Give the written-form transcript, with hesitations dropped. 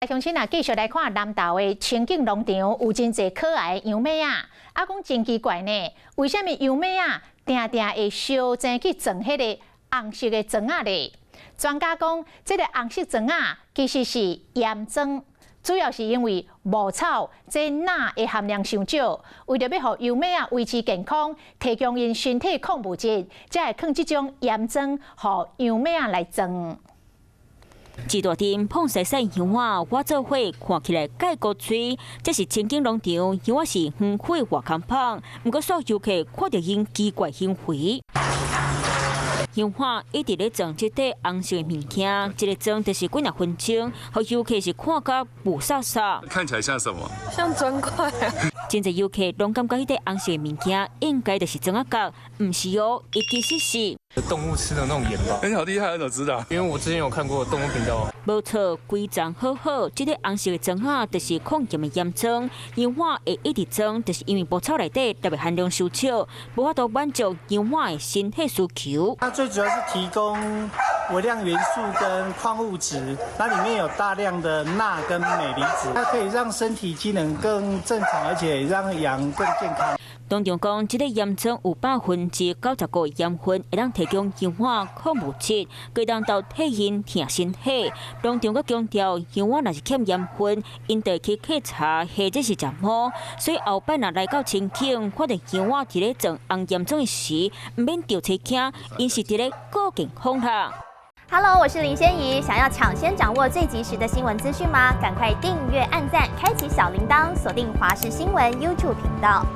鄉親啊，繼續來看南投的清境農場有真濟可愛的羊尾仔，啊，講真奇怪呢，為啥物羊尾仔定定會相爭去撞彼个紅色的磚仔咧？專家講，這个紅色磚仔其實是鹽磚，主要是因為牧草這鈉的含量傷少，為著欲予羊尾仔維持健康，提供𪜶身體礦物質，才會囥這種鹽磚予羊尾仔來撞。一大陣胖細細羊仔，我做伙看起來蓋古喙。這是清境農場，羊仔是遠火外空胖，毋過所有遊客看著𪜶奇怪行為。羊仔一直咧撞這塊紅色的物件，一个撞就是幾若分鐘，予遊客是看甲霧煞煞。看起來像什麼？像磚塊啊！真濟遊客攏感覺彼塊紅色的物件應該就是磚仔角，毋是哦，伊其實是動物吃的那種鹽吧？你好厲害，你怎麼知道？因為我之前有看過動物頻道。無錯，規叢好好，這个紅色的磚仔就是抗鹽的鹽磚。羊仔會一直撞，就是因為牧草內底特別含量傷少，無法度滿足羊仔的身體需求。它最主要是提供微量元素跟礦物質，它裡面有大量的鈉跟鎂離子，它可以讓身體機能更正常，而且讓羊更健康。農場講，這个鹽磚有95%鹽分，會當提供羊仔礦物質，會當到替𪜶疼身體。農場閣強調，羊仔若是欠鹽分，𪜶就會去稽查或者是食毛。所以後擺若來到清境，看著羊仔佇咧撞紅鹽磚的時，毋免著揣驚，𪜶是佇咧顧健康啦。 Hello，我是林仙怡，想要搶先掌握最及時的新聞資訊嗎？趕快訂閱、按讚、開啟小鈴鐺，鎖定華視新聞 YouTube 頻道。